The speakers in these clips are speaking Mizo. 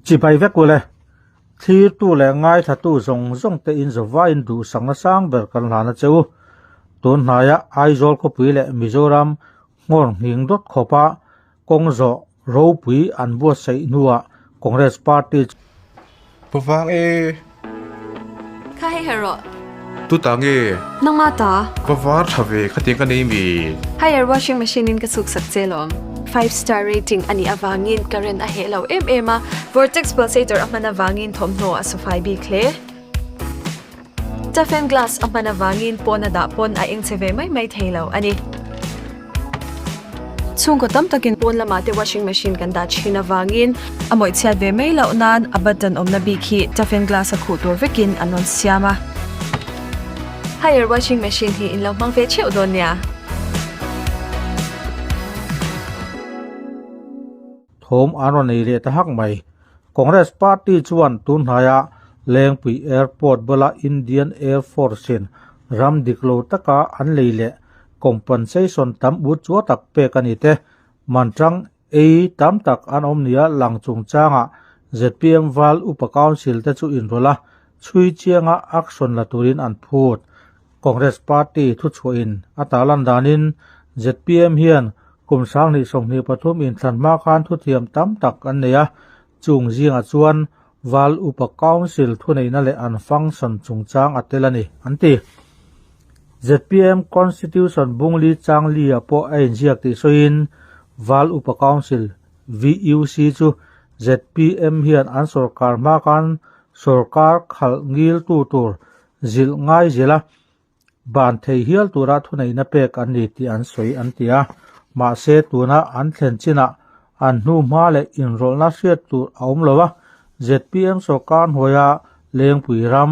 Chibai vek ule. Thlirtu leh ngaithlatu zawng zawng te in zawvain duhsakna sang ber kan hlan a che u. Tun hnaia Aizawl khawpui leh Mizoram nghawr nghing dawt khawpa kawng zawh ropui an buatsaih hnuah Congress Party chu Pavang e. Kha hei her rawh. Tu ta nge? Nangma ta. Va var tha ve khatiang ka nei mi. Haier washing machine in ka chhuk sak che lawm. Five star rating a nih avangin current a heh lo em em a, vortex pulsator a hman avangin thawmhnaw a sufai bik hle. Toughen glass a hman avangin pawn a dah pawn a eng che ve mai mai thei lo a ni. Chhungkaw tam takin pawn lamah te washing machine kan dah thin avangin a mawih chhiat ve mai loh nan a button awmna bik hi toughen glass a khuh tur vekin an rawn siam a. Haier washing machine hi in lo hmang ve theuh dawn nia. Thawm an rawn ei leh ta hak mai. Congress party chuan tun hnaia Lengpui Airport bula Indian Air Force in ram dik lo taka an lei leh compensation tam ut chua tak pek a ni te, mantrang ei tam tak an awm nia lang chungchangah zpm Val Upa Council te chu inrawlh a, chhui chianga action la turin an phut. Congress party thuchhuahin a tarlan danin zpm hian kum 2023 inthlan hma khan thuthiam tam tak an nei a, chung zingah chuan Val Upa Council thuneihna leh an function chungchang a tel a ni, an ti. Zpm Constitution Bungli Changli-ah pawh a inziak tih sawiin Val Upa Council, VUC, chu zpm hian an sorkar hma khan sorkar khalh ngiltu tur zilh ngai zela ban thei hial tura thuneihna pek an ni tih an sawi an ti a. Mahse tuna an thlen chinah an hnu hma leh inrawlhna hriat tur a awm lo a, zpm sorkar hnuaia Lengpui ram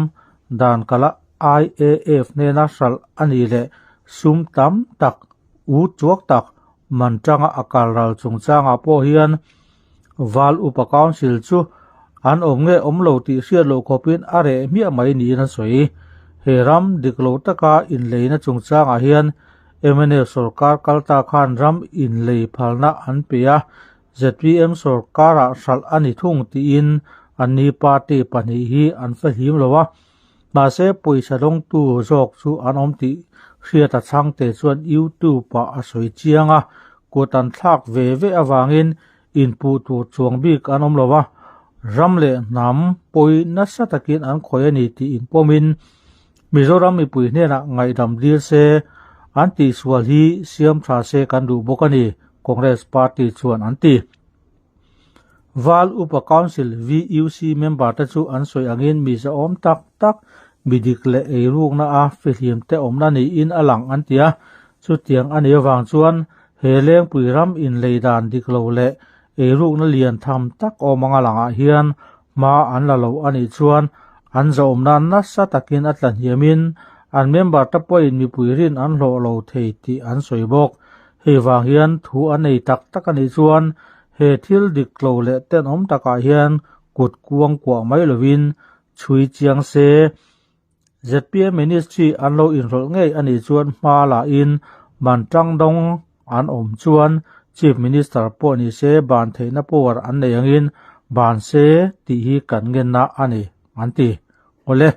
dan kala IAF hnena hralh a nih leh sum tam tak u chuak tak man tanga a kal ral chungchangah pawh hian Val Upa Council chu an awm nge awm lo tih hriat loh khawpin a reh hmiah mai niin a sawi. He ram dik lo taka inleina chungchangah hian mnf sorkar kal ta khan ram inlei phalna an pe a, zpm sorkarah hralh a ni thung tiin anni party pahnih hi an fahlim lo a. Mahse pawisa dawngtu zawk chu an awm tih hriat a chhangte chuan YouTube-ah a sawi chiang a, kut an thlak ve ve avangin inpuh tur chuang bik an awm lo a, ram leh hnam pawi nasa takin an khawih a ni tih inpawmin Mizoram mipui hnenah ngaihdam dil se, an tihsual hi siam tha se kan duh bawk a ni, Congress party chuan an ti. Val Upa Council, VUC, member te chu an sawi angin mi zahawm tak tak, mi dik leh eirukna a fihlim te awmna niin a lang an ti a. Chutiang a nih avang chuan he Lengpui ram inlei dan dik lo leh eirukna lian tham tak awm anga langah hian hma an la lo a nih chuan an zahawmna nasa takin a tla hniamin an member te pawhin mipui rin an hlawh lo thei tih an sawi bawk. Hei vang hian thu a nei tak tak a nih chuan he thil dik lo leh tenawm takah hian kut kuang kuah mai lovin chhui chiang se. Zpm Ministry an lo inrawlh ngei a nih chuan hma lahin man tang dawng an awm chuan Chief Minister pawh ni se ban theihna power an nei angin ban se tih hi kan ngenna a ni, an ti. Awle,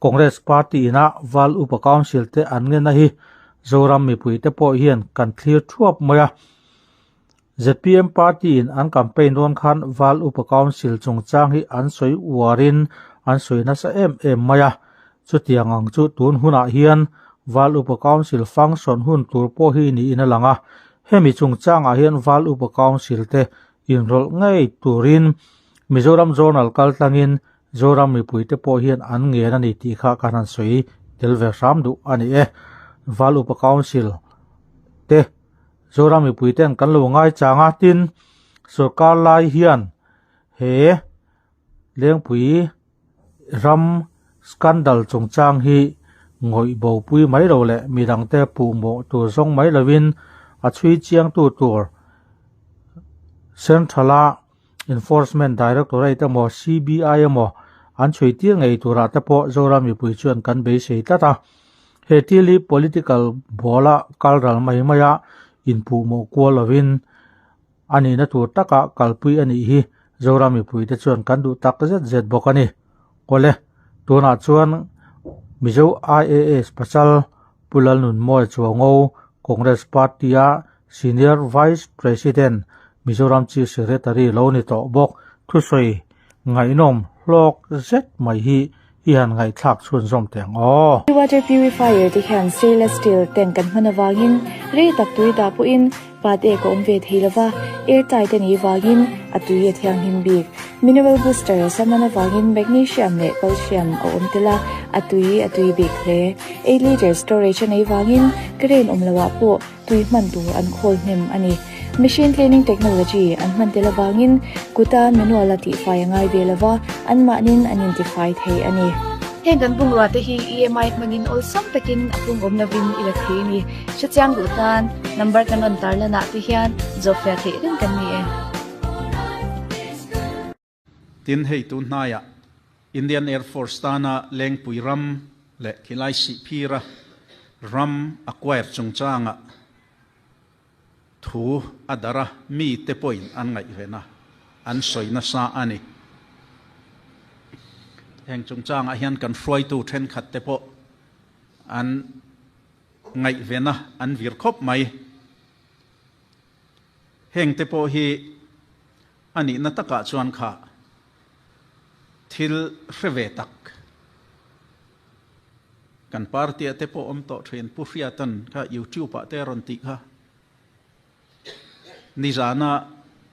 Congress Party ina Val Upa Council te an ngenna hi Zoram mipuite pawh hian kan thlir thuap mai a. Zpm Party in an campaign dawn khan Val Upa Council chungchang hi an sawi uarin an sawi nasa em em mai a. Chutiang ang chu tun hunah hian Val Upa Council function hun tur pawh hi niin a lang a. Hemi chungchangah hian Val Upa Council te inrawlh ngei turin Mizoram Journal kaltlangin Zoram mipuite pawh hian an ngen a ni tih kha kan han sawi tel ve hram duh a ni e. Val Upa Council te Zoram mipuiten kan lo ngaichang a, tin sorkar lai hian he Lengpui ram scandal chungchang hi ngawih bopui mai lo leh midangte puhmawh tur zawng mai lovin a chhui chiangtu tur Central-a Enforcement Directorate emaw CBI emaw an chhui tir ngei turah te pawh Zoram mipui chuan kan beisei tlat a. He thil hi political ball-a kal ral mai maia inpuhmawh kual lovin a nihna tur taka kalpui a nih hi. Zoram mipuite chuan kan duh tak zet zet bawk a ni. Awle, tunah chuan Mizo IAS pasal Pu Lalnunmawia Chuango, Congress Party-a Senior Vice President, Mizoram Chief Secretary lo ni tawh bawk thusawi ngaihnawm hlawk zet mai hi i han ngaihthlak chhunzawm teh ang aw. Water purifier te hian stainless steel tank kan hman avangin rei tak tui dah pawhin pat ek a awm ve thei lova, air tight a nih vangin a tui a thianghlim bik. Mineral booster a sam an avangin magnesium leh calcium a awm tel a, a tui a tui bik hle. Eight litre storage a neih vangin current awm loah pawh tui hman tur an khawl hnem a ni. Machine cleaning technology an hman tel avangin kuta manual a tihfai a ngai ve lova, anmahnin an intifai thei a ni. Heng kan bungrua te hi EMI hmangin awlsam takin a pung awm lovin i la thei a ni. Hrechiang duh tan number kan rawn tarlan ah te hian zawhfiah theih reng kan ni e. Tin, hei tun hnaiah Indian Air Force tana Lengpui ram leh khilai Sihphira ram acquire chungchangah thu a darh a, mite pawhin an ngaihven a, an sawi nasa a ni. Heng chungchangah hian kan hruaitu thenkhat te pawh an ngaihven a, an vir khawp mai. Hengte pawh hi A nihna takah chuan kha thil hre ve tak kan party ah te pawh awm tawh thin Pu Hriatan kha YouTube ah te a rawn tih kha nizana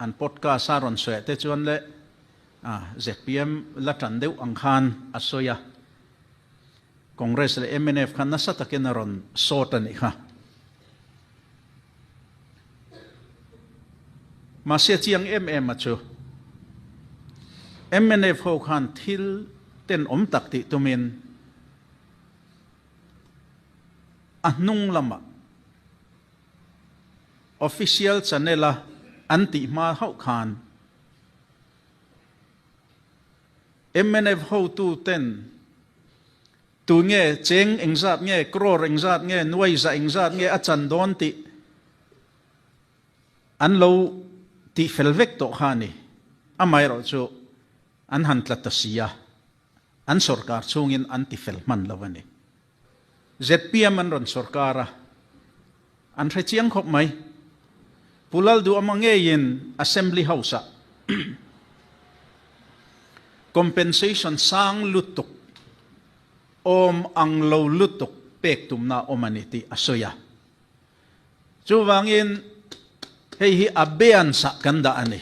an podcast a rawn sawi ah te chuan le zpm la tan deuh ang khan a sawi a, Congress leh mnf khan nasa takin a rawn sawt a nih kha. Mahse chiang em em a chu mnf ho khan thil tenawm tak tih tumin a hnung lamah official channel a an tih hma hauh khan mnf hotu ten Tu nge cheng engzat nge, crore engzat nge, nuai za engzat nge a chan dawn tih an lo tih fel vek tawh kha a ni. Amaherawh chu an han tla ta si a, an sorkar chhungin an ti fel hman lo a ni. Zpm an rawn sorkar a, an hre chiang khawp mai. Pu Lalduhama ngeiin Assembly House-ah Compensation sang lutuk, awm ang lo lutuk pek tumna awm a ni tih a sawi a. Chuvangin hei hi abeyance ah kan dah a ni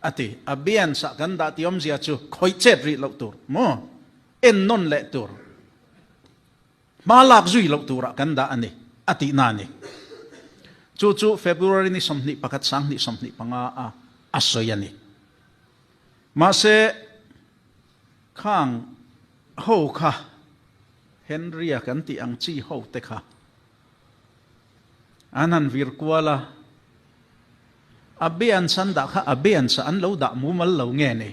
a ti. Abeyance ah kan dah tih awmzia chu khawih chet rih loh tur maw? En nawn leh tur, hma lak zui loh turah kan dah a ni a tihna a ni. Chu chu February ni 21 2025 a a sawi a ni. Mahse, khang ho kha, Henry-a kan tih ang chi ho te kha, an han vir kual a, a beans an dah kha a beans ah an lo dah mumal lo nge ni?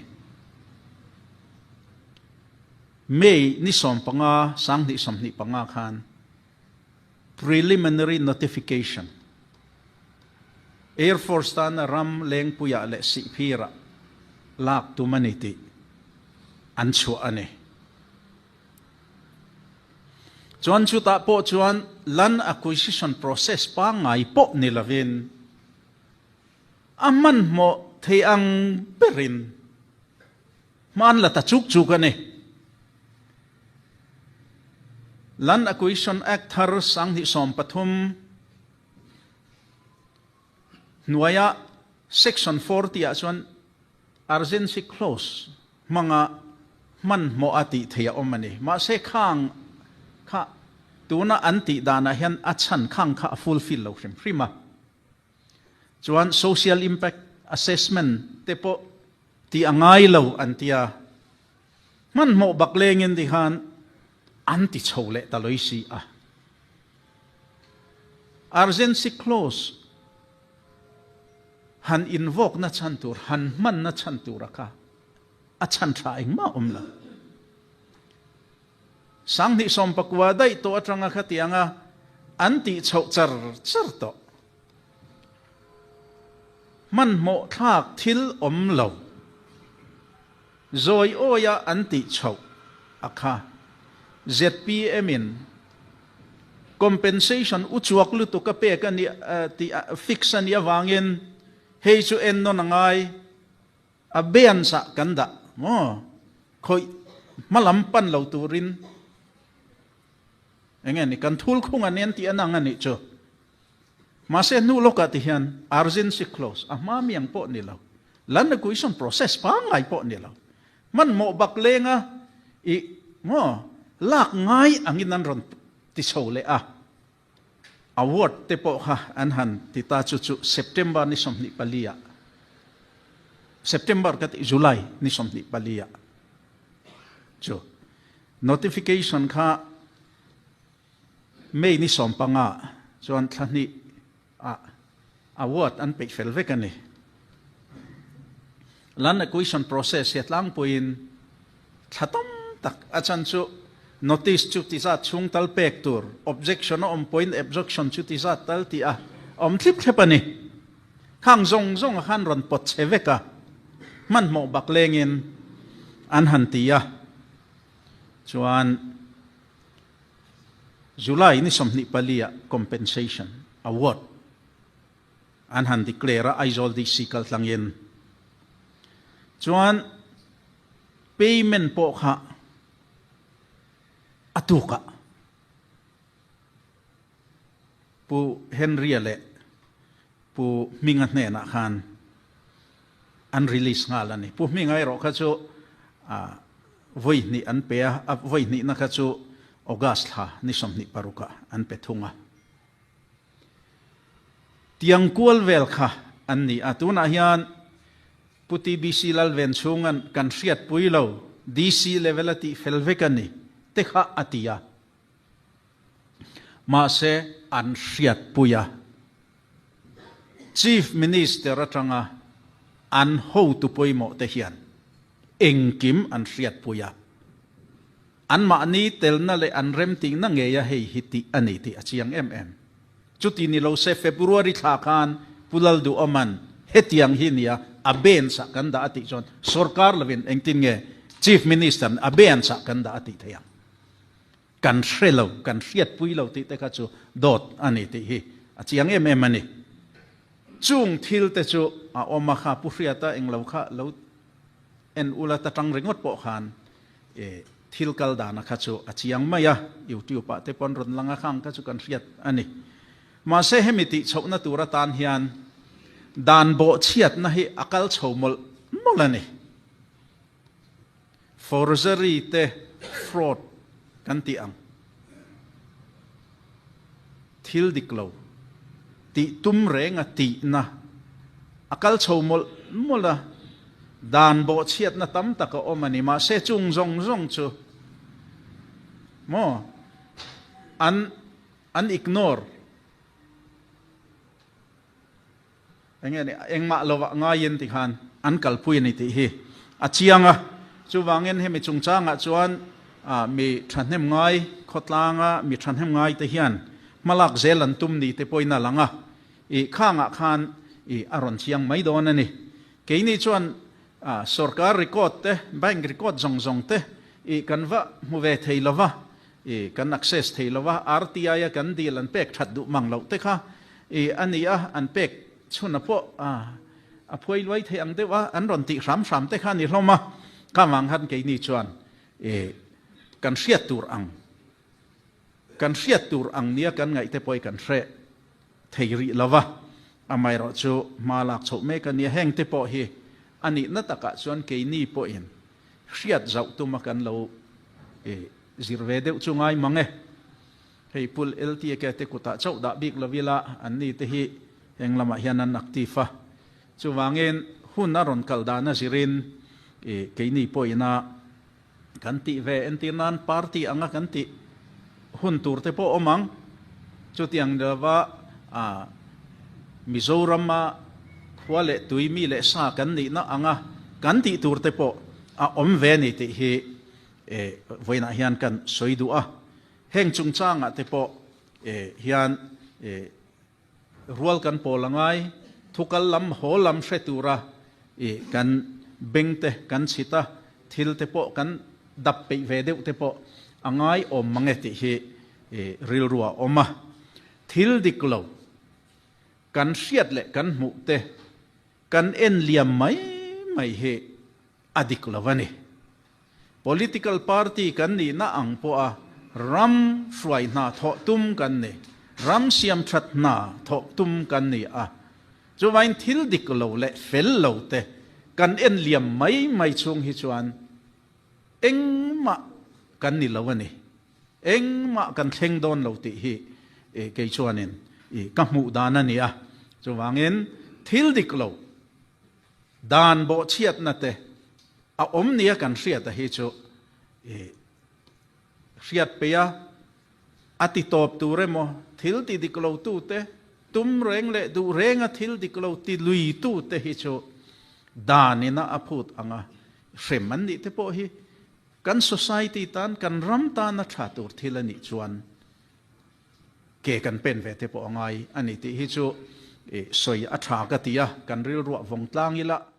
May ni 15, 2025 khan Preliminary Notification, Air Force tana ram lengpuiah leh sihphirah lak tum a ni tih an chhuah a ni. Chuan chutah pawh chuan land acquisition process pangngai pawh ni lovin a hmanhmawh thei ang berin hman la ta chuk chuk a ni. Land Acquisition Act thar 2013 hnuaia Section 40 ah chuan Urgency Clause hmanga hmanhmawh a tih theih a awm a ni. Mahse khang kha tuna an tih danah hian a chhan khang kha a fulfill lo hrim hrim a. Chuan Social Impact Assessment te pawh tih a ngai lo an ti a. Hmanhmawh bak lengin ti khan an ti chho leh ta loi si a. Urgency clause han invoke na chhan tur, han hman na chhan tur a kha a chhan tha engmah awm lo. 2019 daih tawh atanga khatianga an tih chhoh char char tawh. Hmanhmawh thlak thil awm lo. Zawi awia an tih chhoh a kha. Zpm in compensation uchuak lutuk a pek a nih tih fix a nih avangin hei chu ennawn a ngai. A beans ah kan dah maw? Khawih hmalam pan lo turin enge ni kan thul khung an en tih an ang a nih chu. Mahse hnu lawkah ti hian urgency clause a hma mi ang pawh ni lo. Land acquisition process pangngai pawh ni lo. Hmanhmawh bak lenga i maw lak ngai angin an rawn ti chho leh a. Award te pawh kha an han ti ta chu chu September ni 24 ah September ka ti July ni 24 ah chu notification kha May ni 15 chuan thla hnih ah award an peih fel vek a ni. Land acquisition process hi a tlangpuiin thla tam tak a chan chu notice chu ti zat chhung tal pek tur, objection a awm pawhin objection chu ti zat tal tih a awm thlip thlep a ni. Khang zawng zawng a khan rawn pawt chhe vek a, hmanhmawh bak lengin an han ti a, chuan July ni 24 ah compensation award an han declare a Aizawl DC kal tlangin. Chuan payment pawh kha a tukah Pu Henry-a leh Pu Hminga hnenah khan an release nghal a ni. Pu Hminga erawh kha chu vawi hnih an pe a, a vawi hnihna kha chu August thla ni 26 ah an pe thung a. Tiang kual vel kha an ni a, tunah hian Pu TBC Lalven chhungan kan hriatpui lo, DC level a tih fel vek a ni te kha a ti a. Mahse an hriatpui a. Chief Minister atanga an hotu pawimawh te hian engkim an hriatpui a. Anmahni telna leh an remtihna ngeia hei hi tih a ni tih a chiang em em. Chuti ni lo se February thla khan Pu Lalduhawman hetiang hi nia a bench ah kan dah a tih chuan sorkar lovin engtin nge Chief Minister a bench ah kan dah a tih theih ang. Kan hre lo, kan hriatpui lo tih te kha chu dawt a ni tih hi a chiang em em a ni. Chung thil te chu a awm a kha Pu Hriata englo kha lo en ula ta tang ringawt pawh khan E thil kal dana kha chu a chiang mai a, YouTube ah te pawn rawn lang a khang kha chu kan hriat a ni. Mahse hemi tih chhohna tur atan hian dan bawhchhiatna hi a kal chho mawlh mawlh a ni. Forgery te fraud kan tih ang thil dik lo tih tum renga tihna a kal chho mawlh mawlh a, dan bawhchhiatna tam tak a awm a ni. Mahse chung zawng zawng chu maw an an ignore eng nge ni engmah lovah ngaiin tikhan an kalpui a ni tih hi a chiang a. Chuvangin hemi chungchangah chuan mi thahnem ngai khawtlanga mi thahnem ngai te hian hmalak zel an tum ni te pawhin a lang a, i khangah khan i a rawn chiang mai dawn a ni. Keini chuan sorkar record te, bank record zawng zawng te i kan va hmu ve thei lova, i kan access thei lova, RTI a kan dil an pek that duh mang loh te kha i a ni a, an pek chhuna pawh a phuai luai thei ang deuh a, an rawn tih hram hram te kha a ni hlawm a, kha vang khan keini chuan i kan hriat tur ang, kan hriat tur ang nia kan ngaih te pawh i kan hre thei rih lo va, amaherawh chu hma lak chhoh mek a nia, heng te pawh hi a nihna takah chuan keini pawhin hriat zauh tuma kan lo zir ve deuh chu ngai mang e. Hei Pul LTK te kutah chauh dah bik lo ila an ni te hi heng lamah hian an active a, chuvangin hun a rawn kal dan a zirin keini pawhina Kan tih ve entir nan party anga kan tih hun tur te pawh awm ang. Chutiang lova Mizorama khua leh tui mi leh sa kan nihna anga kan tih tur te pawh a awm ve a ni tih hi vawiinah hian kan sawi duh a. Heng chungchangah te pawh hian Rual kan pawl a ngai, thukal lam haw lam hre tura i kan beng te kan chhit a, thil te pawh kan dap peih ve deuh te pawh a ngai awm mang e tih hi rilru a awm a. Thil dik lo kan hriat leh kan hmuh te kan en liam mai mai hi a dik lo a ni. Political party kan nihna ang pawha ram hruai hna thawh tum kan ni, ram siam that hna thawh tum kan ni a. Chuvain thil dik lo leh fel lo te kan en liam mai mai chhung hi chuan engmah kan ni lo a ni. Engmah kan thleng dawn lo tih hi kei chuanin ka hmuh dan a ni a. Chuvangin thil dik lo Dan bawhchhiatna te a awm nia kan hriat a hi chu i hriat peih a, a ti tawp tur emaw thil ti dik lo tu te, tum reng leh duh renga thil dik lo ti lui tu te hi chu dan ina a phut anga hrem an nih te pawh hi kan society tan, kan ram tana tha tur thil a nih chuan Ke kan pen ve te pawh a ngai a ni tih hi chu sawi a tha ka ti a, kan rilruah vawng tlang ila.